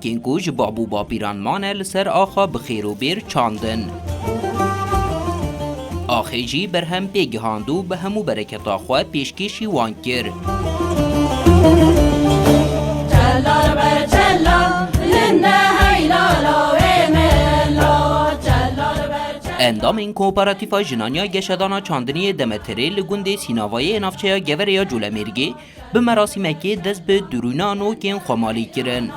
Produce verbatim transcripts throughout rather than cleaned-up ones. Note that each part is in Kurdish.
Kên ku ji bab û bapîran mane li ser axa bi xêr û bêr çandin. Axê jî berhem pê gihand û bi hemû bereketa xwe pêşkêşî wan kir. Endamên Kooperatîfa Jinan ya Geşedana Çandiniyê Demeterê li gundê Sînavayê navçeya Geverê ya Colemêrgê bi merasîmekê dest bi dirûna nokên xwemalî kirin.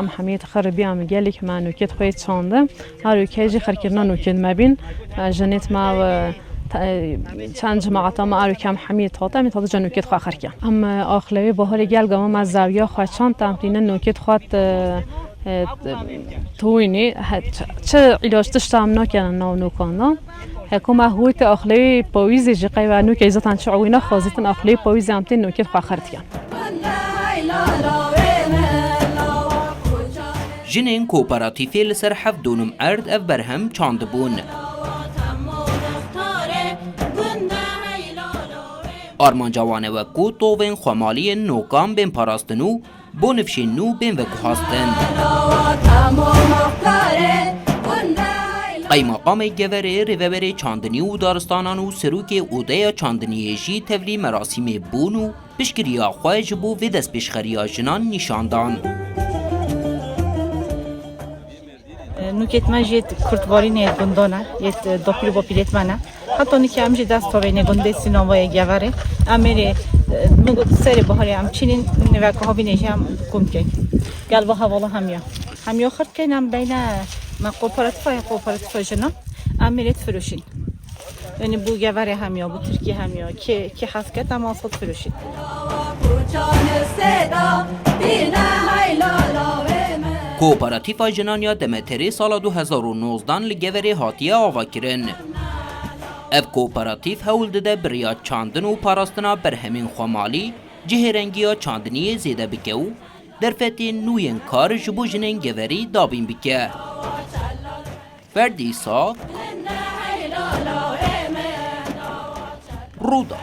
Em hemî dixiribî em gelek me nokêt xwe çandi. Her û kê jî xirkirina nokêt me bîn. Jinêt me ve te-, çend cemaata me her û kê em hemî tate, em tate ca nokêt xwe xirke. Em axlewê baharê gel gava me zawiya xwe çand, em tîne nokêt xwe te-, e, te-, tûyînê. He, çi, çi îlaç tişta em nakene nav nokan da. Heko me hûtê axlewê pawîzê jî qey ve nûkê zaten çi ewî naxwazîtin, axlewê pawîzê em tê nûkê xwe xert dikin. Jinên kooperatîfê li ser heft dûnim erd ev berhem çandibûn. Armanca wan e wek ku tovên xwemaliyên nokan bên parastin û bo nifşên nû bên veguhastin. Qeymeqamê Geverê, rêveberê çandinî û daristanan û serokê Odeya Çandiniyê jî tevlî merasîmê bûn û piştgiriya xwe ji bo vê destpêşxeriya jinan nîşan dan. Nûkêt me jê kurtvarînê yê gundan e, yê dapîr û bapîrêt me ne. Heta nûkê em jî dest tavênê gundê Sînavayê Geverê. Em êrê, e, min got serê baharê em çînîn, niveka havînê jî em kom keyn. Gel va hevala hemiya. Hemiya xirtkeyn em beyne me kooperatîfa ya kooperatîfa jinan. Em êrê difiroşîn. Yanî bû Geverê hemiya, bû Tirkî hemiya. Kê, kê hez ket em asot firoşîn. Kooperatîfa Jinan ya Demeterê sala du hezar û nozdan li Geverê hatiye avakirin. Ev kooperatîf hewl dide bi riya çandin û parastina berhemên xwemalî cihêrengiya çandiniyê zêde bike û derfetên nû yên kar ji bo jinên Geverî dabîn bike. Ferdîsa Rûda.